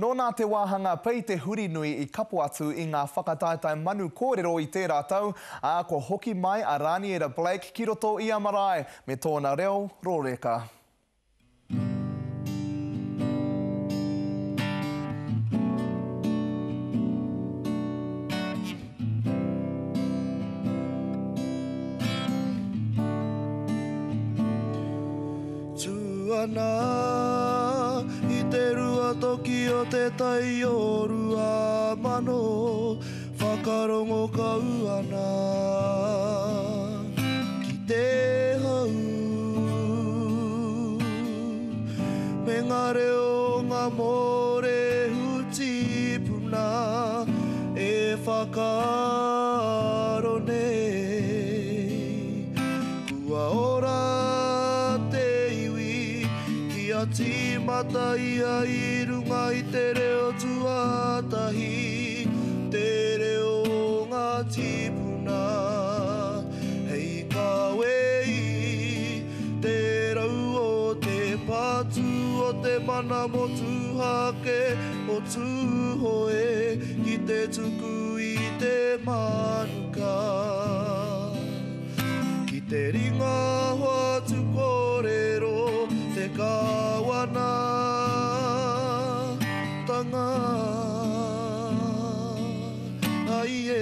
Nōna te wāhanga Pei Te Hurinui i kapo atu i ngā whakataetae manu kōrero i tērā tau, ā, kua hoki mai a Raniera Blake ki roto i a Marae me tōna reo rōreka. Tū ana i te Ruatoki o te tai o Ruamano, whakarongo kau ana ki te hau me ngā reo o ngā mōrehu tīpuna e whakaaro nei. Kua ora te iwi kia tīmata ia i runga i te reo tuatahi, te reo o ngā tīpuna, hei kawe i te rau o te patu o te mana motuhake o Tūhoe ki te tuku i te mānuka. Ki te ringa hoatu kōrero te kāwanatanga ai e.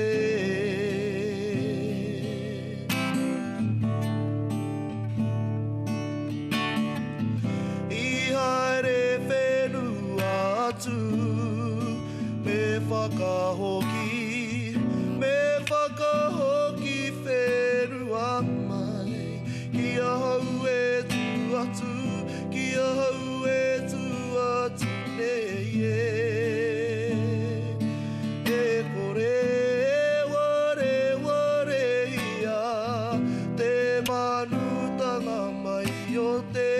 I haere whenua atu Me whakahoki, me whakahoki whenua mai Ki ahau e tū atu, ki ahau e tū atu nei e E kore e warewarehia te manutanga mai o te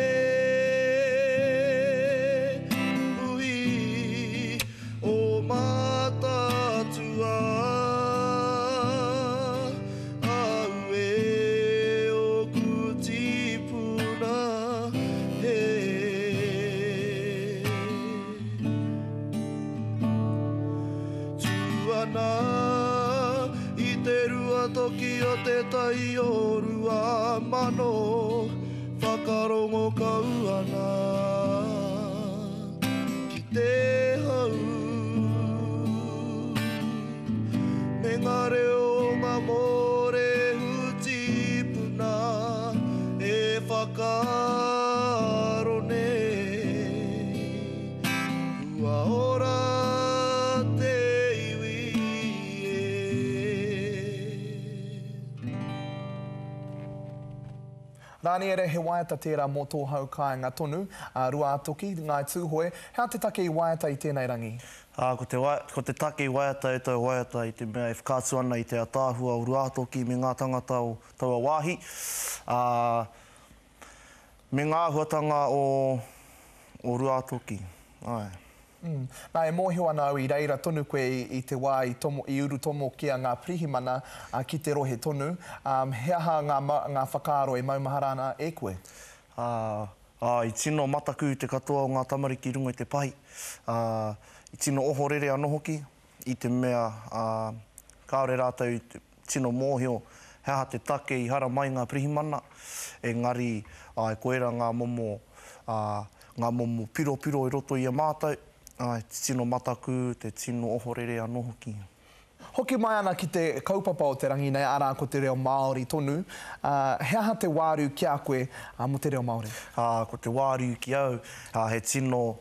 puhi o Mātaatua. Auē ōku tīpuna he. Tū ana i te Ruatoki o te tai o Ruamano, whakarongo kau ana ki te hau. Me ngā reo o ngā mōrehu tīpuna e whakaaro nei. Kua ora te iwi e. Rāniere, he waiata tērā mō tō hau kāinga tonu, a Ruātoki, Ngāi Tūhoe. He aha te take i waiata i tēnei rangi? Ā, ko te, ko te take i waiata e taua waiata i te mea e whakaatu ana i te ataahua o Ruātoki me ngā tangata o taua wāhi, ā, me ngā āhuatanga o, o Ruātoki. Āe. Mm. Nā, e mōhio ana au i reira tonu koe i, i te wā i tomo, i urutomokia ngā pirihimana, ā, ki te rohe tonu. Ā, he aha ngā, ngā whakaaro e maumahara ana e koe? Ā, Ā, i tino mataku te katoa o ngā tamariki i runga i te pahi, ā, i tino ohorere anō hoki, i te mea, ā, kāore rātou i te tino mōhio he aha te take i hara mai ngā pirihimana, engari, āe, koirā ngā momo, ā, ngā momo piropiro i roto i a mātou, āe, te tino mataku, te tino ohorere anō hoki. Hoki mai ana ki te kaupapa o te rangi nei, arā, ko te reo Māori tonu. He aha te wāriu ki a koe mō te reo Māori? Ko te wāriu ki au, he tino,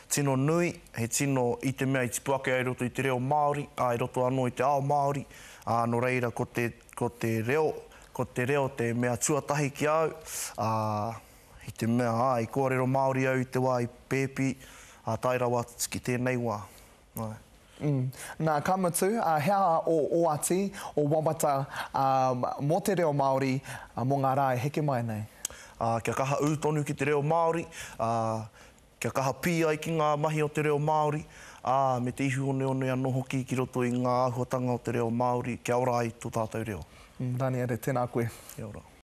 tino nui, he tino, i te mea i tipu ake au i roto i te reo Māori, ā, i roto anō i te ao Māori, ā, nō reira ko te, ko te reo, ko te reo te mea tuatahi ki a au, ā, i te mea, ā, i kōrero Māori au i te wā i pēpi, ā, tae rawa atu ki tēnei wā. Āe. Mm. Nā, ka mutu, ā, he aha ō oati, ō wawata, ā, mō te reo Māori, ā, mō ngā rā e heke mai nei? Ā, kia kaha ū tonu ki te reo Māori, ā, kia kaha pī ai ki ngā mahi o te reo Māori, ā, me te ihu oneone anō hoki ki roto i ngā āhuatanga o te reo Māori kia ora ai tō tātou reo. Mm, Raniere, tēnā koe. Kia ora.